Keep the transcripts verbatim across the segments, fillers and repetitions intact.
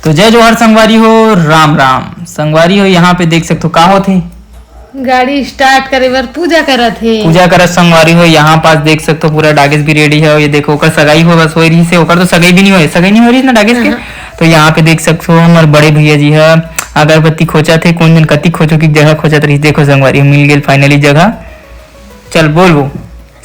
तो जय जोहार संगवारी हो, राम राम संगवारी हो। यहाँ पे देख सकथो का होथे, गाड़ी स्टार्ट करे बर पूजा करत हे। पूजा करत संगवारी हो। यहाँ पास देख सकथो पूरा डागेस भी रेडी हे। ये देखो ओकर सगाई हो बस होए रहिस हे, ओकर तो सगाई भी नहीं होए, सगाई नहीं हो रहिस ना डागेस के। हाँ। तो यहाँ पे देख सकथो हमर बड़े भैया जी ह अगरबत्ती खोचत हे, कोन जन कति खोचो की जगह खोचत रहिस। देखो संगवारी हो मिल गेल फाइनली जगह। चल बोल वो।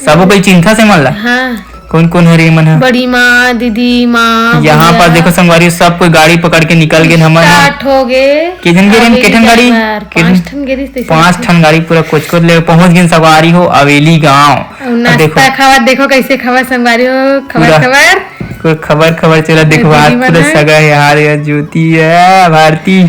सबो कोई चिंता से मन ला। हाँ। कौन कौन हरे मन ह? बड़ी माँ, दीदी माँ, यहाँ भैया। पास देखो संगवारी, सब कोई गाड़ी पकड़ के निकल गए हमन ह। स्टार्ट हो गए। के झन गे रहे, अवेली के ठन गाड़ी? जाए बर। के पाँच झन? ठन गे रहिस, तैसे पाँच लगथे। ठन गाड़ी पूरा कोचकोच ले पहुंच गए संगवारी हो अवेली गांव। अउ अब देखो। नाश्ता खावत देखो कैसे खावत संगवारी हो, खबर पूरा खबर। कोई खबर खबर चला, देखो दीदी हाथ मन पूरा ह। सगा है, हार यार, ज्योति है, भारती।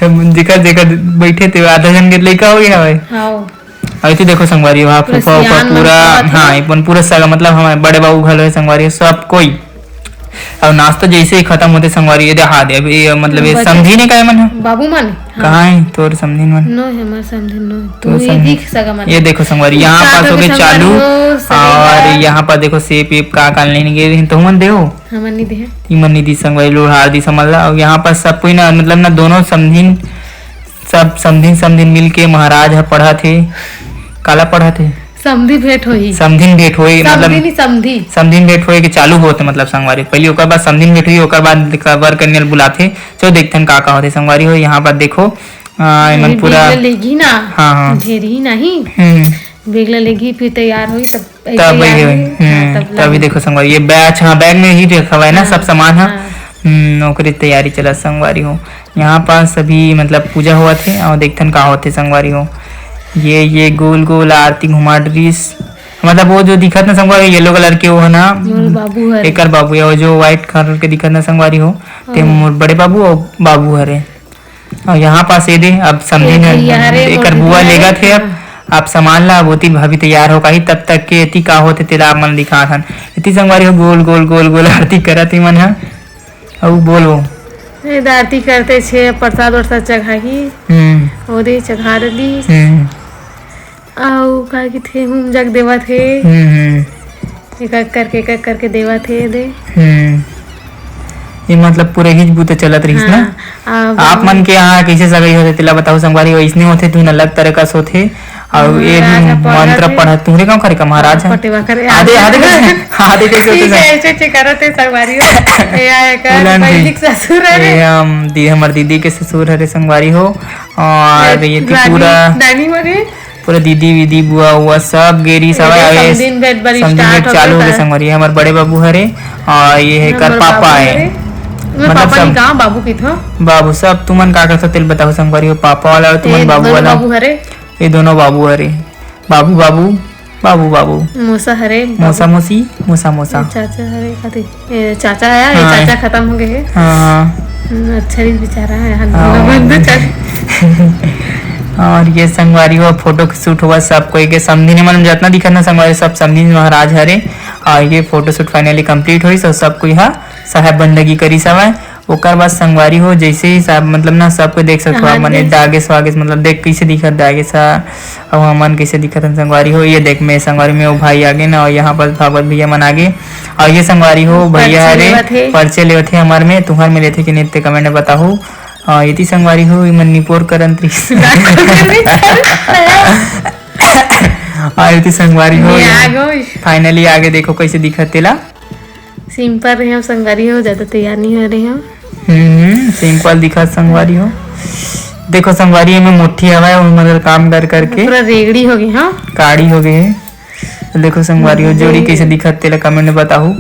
जेकर जेकर बैठे थे आधा झन के लइका हो गया हवे। हाँ। अउ इति देखो संगवारी हो, पूरा फूफा, फूफा सियान मन पूरा, खावत हे। हाँ, ये मन पूरा सगा, मतलब हमारे बड़े बाबू घलो हे संगवारी हो, सब कोई। अउ नाश्ता जैसे ही खत्म होते संगवारी, ये दे, हाँ दे, अभी ये, मतलब ये बचे। समधी ने काय मन ह? बाबू मन? हाँ। कहाँ है तोर समधी मन? नो है, हमार समधी नो है। तो तू ही समधी। दिख सगा मन। ये देखो संगवारी, यहाँ पास हो गए चालू। और यहाँ पास देखो सेब, एब का का लेने गए रहे, तो मन देहो। हमन नहीं दे। इमन नहीं दी संगवारी, लोहार दी समझ ला। और यहाँ पास सब कोई ना, मतलब ना दोनों समधिन सब समधिन समधिन मिल के महाराज ह पढ़त हे। काला पढ़त हे? समधी भेंट होही। समधिन भेंट होही, मतलब समधी नहीं, समधी। समधिन भेंट होए के चालू होत हे, मतलब संगवारी। पहले ओकर बाद समधिन भेंट होही, ओकर बाद वर कन्या ल बुलाथे। चलो देखथन का का होथे संगवारी हो। यहाँ पर देखो, आ, एमन ये पूरा बेग ल लेगी ना, हाँ, हाँ। ढेरी नहीं। हम्म। बेग ल लेगी, फिर तैयार होही, तब तब तैयार वही होही। होही। हाँ, हम्म, तब तभी लागी। देखो संगवारी, ये बैग, हाँ, बैग में ही रखा हुआ है ना हाँ, सब सामान, हाँ। हाँ। हम्म, ओकरे तैयारी चला संगवारी हो। यहाँ पास अभी मतलब पूजा होवत हे और देखथन का होथे संगवारी हो। ये, ये गोल गोल आरती घुमा डरिस, मतलब वो जो दिखत ना संगवारी, येलो कलर के वो है ना, मोर बाबू हरे। एकर बाबू है, वो जो व्हाइट कलर के दिखत ना संगवारी हो, ते हाँ। मोर बड़े बाबू और बाबू हरे। और यहाँ पास ये दे, अब समधी ये ने भैया हरे, एकर मोर बुआ दीदी लेगा हरे। थे अब, आप सामान ला, अब ओती भाभी तैयार हो काही, तब तक के एती का होथे तेला आप मन दिखात हन। एती संगवारी हो गोल गोल गोल गोल आरती करत हे मन ह। अउ बोल वो। ए, आरती करते छे, प्रसाद वरसाद चघाही। हम्म। ओदे चघा डली। हम्म। अउ का किथे हुम जग देवत हे। हम्म, हम्म। एक एक करके, एक एक करके देवत हे दे। हम्म। ये मतलब पूरे ही बूते चलत रहिस ना? हाँ, अब आप मन के यहाँ कैसे सगाई होथे तेला बताओ संगवारी, वैसने होथे, धुन अलग तरह कस होथे। अउ ये भी महाराज ह पढ़त मंत्र हे। पढ़त, तुहरे गाँव करे का महाराज ह? पटेवा करे। आदे, आदे कैसे, आदे कैसे होथे ठीक है, सर? ऐसे, ऐसे करत हे संगवारी हो। ये आए का उलन भी। वैदिक ससुर हरे। ये हम दी-, हमर दीदी के ससुर हरे संगवारी हो। और ये ये थी रानी, पूरा, रानी हो रे। पूरा दीदी, वीदी, बुआ, उआ सब गेरी, सब ये आवे। समधिन भेंट बड़ी समधिन भेंट start हो चालू हो गया गए था। संगवारी, ये हमर बड़े बाबू हरे। और ये है हमर कर पापा बाबू है। हरे। मतलब पापा सम-, नहीं कहा, बाबू की था। बाबू सब तुमन का करथो तेल बताओ संगवारी हो, पापा वाला और तुमन ये बाबू दोनों वाला। बाबू हरे। ये दोनों बाबू हरे। बाबू, बाबू, बाबू, बाबू। मोसा हरे, बाबू। मोसा मोसी, मोसा मोसा। ये चाचा हरे, कथी? ये चाचा है, ये हाँ। चाचा खत्म हो गए हैं। हाँ, हाँ। हम्म, अच्छा ही बेचारा है, हाथ हाँ। धोना बंद कर। और ये संगवारी हो, फोटो के शूट हुआ सब कोई के समधी ने, मतलब जितना दिखत ना संगवारी, सब समधी महाराज हरे। और ये फोटो शूट finally complete हुई, तो सब कोई हा साहेब बंदगी करी सवाए। ओकर बाद संगवारी हो, जैसे ही सब, मतलब ना, सबको देख सकथो आप हाँ, मने, देख। डागेस वागेस, मतलब, देख कैसे दिखत डागेस हा, अउ हमन कैसे दिखत हन संगवारी हो। ये देख, मैं संगवारी में वो भाई आगे ना, और यहाँ पर भागवत भैया मन आगे, और ये संगवारी हो, भैया परिचय हरे, लेवत हे। परिचय लेवत हे हमर में, तुहर में लेथे कि नृत्य comment में बताहू। और ये ती संगवारी हो, इमन निपोर करन त्रिस। और ये ती संगवारी हो, ये आ गो। Finally आगे देखो कैसे दिखत तेला। Simple रहे हम संगवारी हो, ज्यादा तैयार नहीं हो रहे हम। हम्म, हम्म, simple दिखत संगवारी हो। देखो संगवारी, एमे मुट्ठी हवय, ओमे मतलब काम कर करके पूरा रेगड़ी हो गई, हाँ? काड़ी हो गई है। तो देखो संगवारी हो, जोड़ी हम्म। कैसे दिखत तेला comment में बताहू।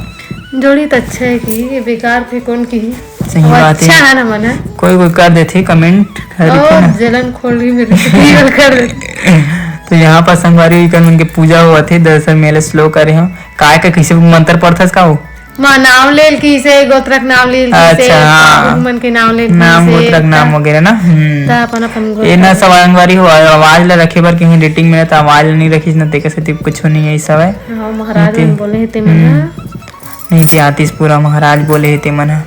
जोड़ी तो अच्छा है कि ये बेकार थे कौन की? सही अब बात अच्छा है। है ना मन है। कोई कोई कर देथे comment, हर ओ, के ना। जलन खोल रही मेरे को, ये कर देते। तो यहाँ पर संगवारी इकर मन के पूजा हुआ थे, दरअसल मैं slow करे हूँ। काय का कैसे मंत्र पढ़थस का हो? माँ नाम लेल की से, गोत्रक नाम लेल की से, अच्छा, हाँ। बाबू मन के नाम लेल की नाम से, गोत्रक नाम ता-, वगैरह ना, हम्म। ता अपन, अपन ये ना गोत्रक। संगवारी हो, आवाज ला रखे बर कहीं editing में ना, तो आवाज ला नहीं रखिस ना, तेकर सेती कुछ नहीं है इस समय। हाँ, महाराज मन बोले हे ते मन हम्म। ह। नहीं ते आतिस पूरा महाराज बोले हे ते मन ह।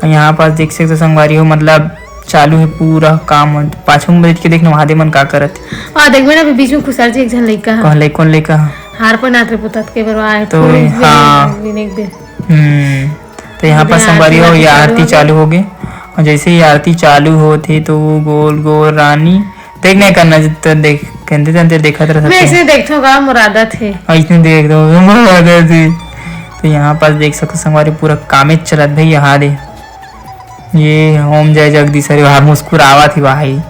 और यहाँ पास देख सकते संगवारी हो, मतलब चालू है पूरा काम। पाछू में बैठ के देखना, महादेव मन का करत। आ, देख बेटा, अभी बीच में खुसर जी एक झन लइका ह। कौन लइ-, कौन लइका ह? हार पहिनात रे पुतात के बरवा है, तो फूल ये, भी हाँ। नहीं, नहीं दे। हम्म। तो यहाँ पर संगवारी हो, ये आरती चालू हो गई। और जैसे ही आरती चालू होत हे, तो वो गोल गोल रानी देख नहीं करना, जब तक देख, कहते तंते देखत रहता मैं था। ऐसे देखथो का, मोर आदत हे। ऐसे देख दो, मोर आदत हे। तो यहाँ पास देख सको संगवारी, पूरा कामेच चलत भाई। यहाँ दे, ये ओम जय जगदीश, अरे बाहर मुस्कुरावत ही भाई।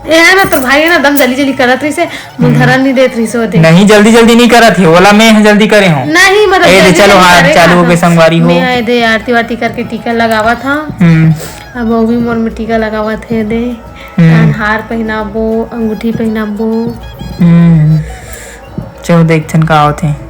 ए है ना, तो भाई है ना, दम जल्दी जल्दी करत रहिसे, मुंह हम्म। धरन नहीं देत रहिसे ओदे। नहीं, जल्दी जल्दी नहीं करत हे, ओला मैं ह जल्दी करे हूँ। नहीं, मतलब ए दे, जल्दी चलो, जल्दी हाँ, करे चालू का हो गए था। संगवारी हो। मैं आए दे आरती वारती करके टीका लगावा था। हम्म। अब वो भी मोर में टीका लगावा थे दे। हम्म। कान हार पहिनाबो, अंगूठी पहिनाबो। हम्म। चलो देखथन का होथे।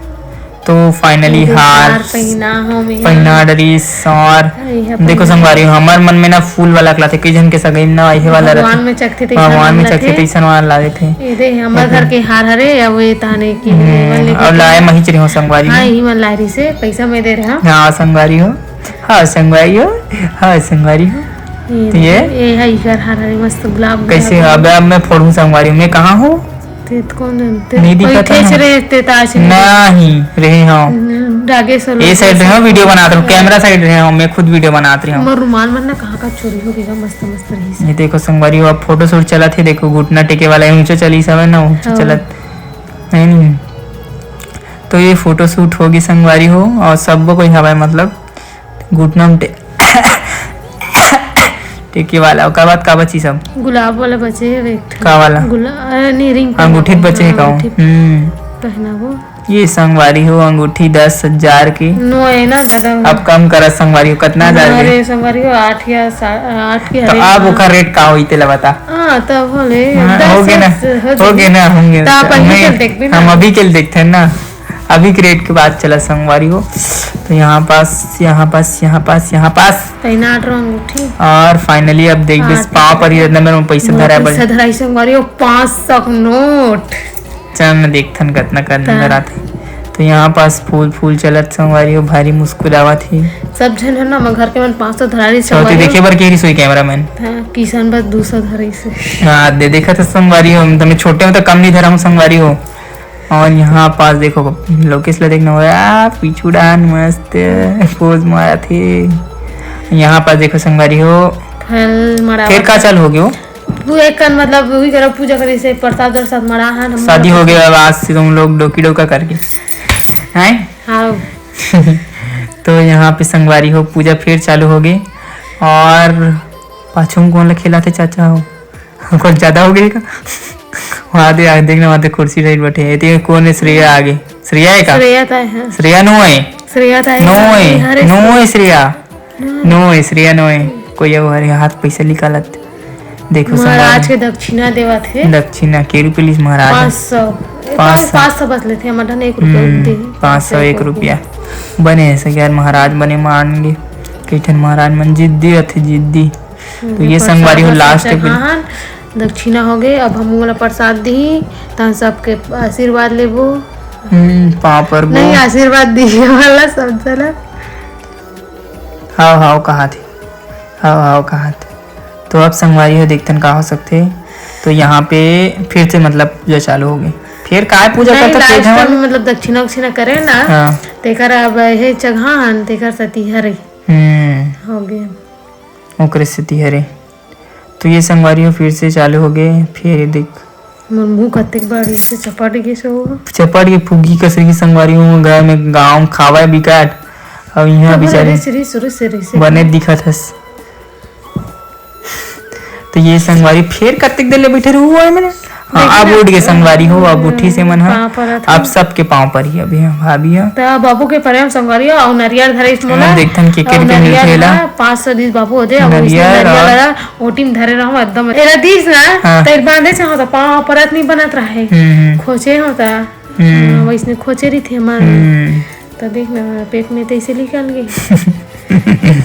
तो finally ये हार हार पहिना हो मैं पहिना डरिस। और अरे, ये देखो पहिना। संगवारी हो, हमर मन में ना फूल वाला कला थे, कई झन के सगाई में ना ये वाला भगवान रहथे। में चघथे तइसन भगवान में वाला चघथे थे। तइसन वाला लागे थे। ये दे, हमर घर के हार हरे, अब ये ताने की हम्म, लेवन लेके और लाए मही चरी हो संगवारी हाँ, हो। यही मन लाए रही से, पैसा मैं दे रहा। हाँ, संगवारी हो। हाँ, संगवारी हो। हाँ, संगवारी हो। ये तो ये? ये है इकर हार हरे, मस्त गुलाब, कैसे? गुलाब। अब, अब मैं फोड़ूं संगवारी हो, मैं कहाँ हूँ? ते तो कौन जानते? नहीं दिखा कोई था खेच ना। रहे ते ताश नहीं। नहीं, रहे हो। डागे सो ये लोग side रहे हो, video बनात रहे हो, हाँ। Camera side रहे हो, मैं खुद video बनात रहे हो। मोर रुमाल मन ना कहाँ का चोरी हो गया, मस्त मस्त रही से। ये देखो संगवारी हो, अब photo shoot चलत हे, देखो घुटना टेके वाला है, ऊंचा चली सब है ना, ऊंचा हाँ। चलत है नहीं। तो ये photo shoot होगी संगवारी हो, और सब कोई हवाए मतलब घुटना में टे-, टेके वाला। ओकर बाद का बची सब? गुलाब वाला बचे हे एक ठो। का वाला? गुला-, अरे नहीं, ring अंगूठी पहनाबो। बचे हे हाँ, का? अंगूठी हम्म। पहनाबो। ये संगवारी हो अंगूठी दस हजार के। नो है ना, ज्यादा हो। अब कम करा संगवारी हो, कितना आ जाए? अरे संगवारी हो, आठ या सा-, आठ के तो हरे, अब हाँ। ओकर rate का होई तेला बता। हाँ, तब होले, हाँ, दस हो गए ना, हो हो गए ना, होंगे। तो आप अभी मैं, चल देखबे ना। हम अभी के देखते हैं ना। अभी के rate के बात चला संगवारी हो। तो यहाँ पास, यहाँ पास, यहाँ पास, यहाँ पास। तैनाट रहो अंगूठी। और finally अब देख बस हाँ, पाँव पर ही इतना मेरे में पैसा हाँ, धरा है पैसा बड़े। धराई संगवारी हो, पाँच सौ नोट। चल मैं देखथन कतना कतना ता। धरात हे। तो यहाँ पास फूल फूल चलत संगवारी हो, भारी मुस्कुरावत हे। सब झन है ना, हमर घर के मन पाँच सौ धराई छोटी संगवारी हो। देखे बर के रही सोई cameraman। हाँ, किशन बस दो सौ धराई से। हाँ, दे देखा था संगवारी हो, हम तमे छोटे में तो कम नहीं धरा हूँ संगवारी हो। और यहाँ पास देखो, लोकेश ला देखना हो रहा, पीछू डान मस्त pose मारा थे। यहाँ पास देखो संगवारी हो, फल मड़ा फिर का चालू हो गयो? वो एक कन मतलब वही करो, पूजा करे से प्रसाद वरसाद मड़ा है, हम शादी हो गया, अब आज से तुम लोग डोकी डोका करके, हैं? हाँ। तो यहाँ पे संगवारी हो, पूजा फिर चालू हो गई। और पाछू में कौन ला खेला थे चाचा हो? कुछ ज्यादा हो गया का? वहाँ दे, आगे देखना, वहाँ दे कुर्सी side बैठे हैं। ये कौन है? श्रेया आगे। श्रेया है का? श्रेया ता है। श्रेया नो है। श्रेया ता है। नो है। अरे नो है श्रेया। नो है श्रेया, नो है। कोई और है, हाथ पैसा निकालत। देखो महाराज संगवारी। के दक्षिणा देवत है। दक्षिणा के रुपये लीस महाराज? पाँच सौ। पाँच सौ। पाँच सौ बस लेते हैं, मटन एक रुपया हम्म, दे। पाँच सौ एक रुपया। बने ऐसे यार, महाराज बने मान गे। कई ठन महाराज मन जिद्दी रथे, जिद्दी। तो ये संगवारी हो प्रसाद last वरसाद पे। हाँ, हाँ, दक्षिणा हो गए। अब हम वाला प्रसाद दी, तहन सबके आशीर्वाद लेबो। हम्म, पाँव परबो। नहीं, आशीर्वाद दिए वाला सब चला। हाव, हाव, कहा थे। हाव, हाव, कहा थे। तो अब संगवारी हो, देखतन का हो सकथे। तो यहाँ पे फिर से मतलब पूजा चालू हो गई। फिर काय पूजा नहीं, करता last time मतलब दक्षिणा उक्षिणा करे ना, हाँ। तेकर अब हे चघान, तेकर सती हरे। हम्म। हो गया। ओकरे सेती हरे। तो ये संगवारी हो फिर से चालू हो गए, फिर ये देख। मोर मुंह कतेक बार इसे चपट गे से हो। चपट के फुग्गी कसर की संगवारी हो, घर में गाँव खावा है बिकाट। अब यहाँ तो बोले, बेचारे "अरे श्री शुरू से रही से बने दिखत हस।" तो ये संगवारी फिर कतेक देर ले बैठे रहू हुआ है मैंने। हाँ, लेकिन अब उठ गए संगवारी हो, अब उठी से मन ह। पाँव परत अब हूँ। सबके पाँव पर ही अभी हम भाभी ह। त बाबू के परे हम संगवारी हो, अउ नरियर धरे इस मोला। देखथन के अउ के नरियर मिलथे ला। ह, पाँच सौ दिस बाबू हो दे, अउ इसने नरियर नरियर और वाला ओटी में धरे रहूं एकदम। एला दिस ना, हाँ। तैर बांधे चाहो त पाँव परत नहीं बनत रहे। हम्म, हम्म। खोचे हो त, हम्म। हाँ, वैसने खोचे रही थे हमारे। हम्म। त देख ना, पेट में तो इसे निकल गई।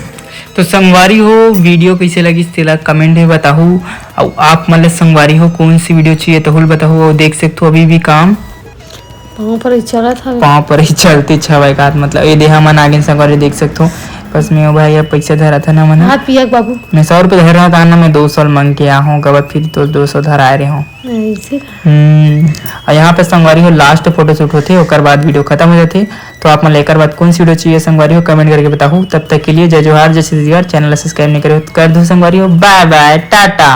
तो संगवारी हो, video कैसे लगिस तेला comment में बताहू। अउ आप मन ल संगवारी हो कौन सी video चाहिए तहू ल बताहू। अउ देख सकथो अभी भी काम पाँव पर ही चलत हवे। पाँव पर ही चलते छवय का, मतलब ये देहा मन आगे संगवारी देख सकथो, बस मैं ओ भाई, अब पैसा धरा था ना मन। हाँ पिया के बाबू। मैं सौ रुपये धर रहा था ना, मैं दो सौ मांग के आ हूँ, कब फिर तो दो सौ धराए रहे हूँ। ऐसे का? हम्म। और यहाँ पे संगवारी हो, लास्ट फोटो शूट होते, ओकर बाद वीडियो खत्म हो जाते। तो आप मन ला एकर बाद कौन सी वीडियो चाहिए संगवारी हो, कमेंट करके बताओ। तब तक के लिए जय जोहार, जय छत्तीसगढ़। चैनल ला सब्सक्राइब नहीं करे हो तो कर दो संगवारी हो। बाय बाय, टाटा।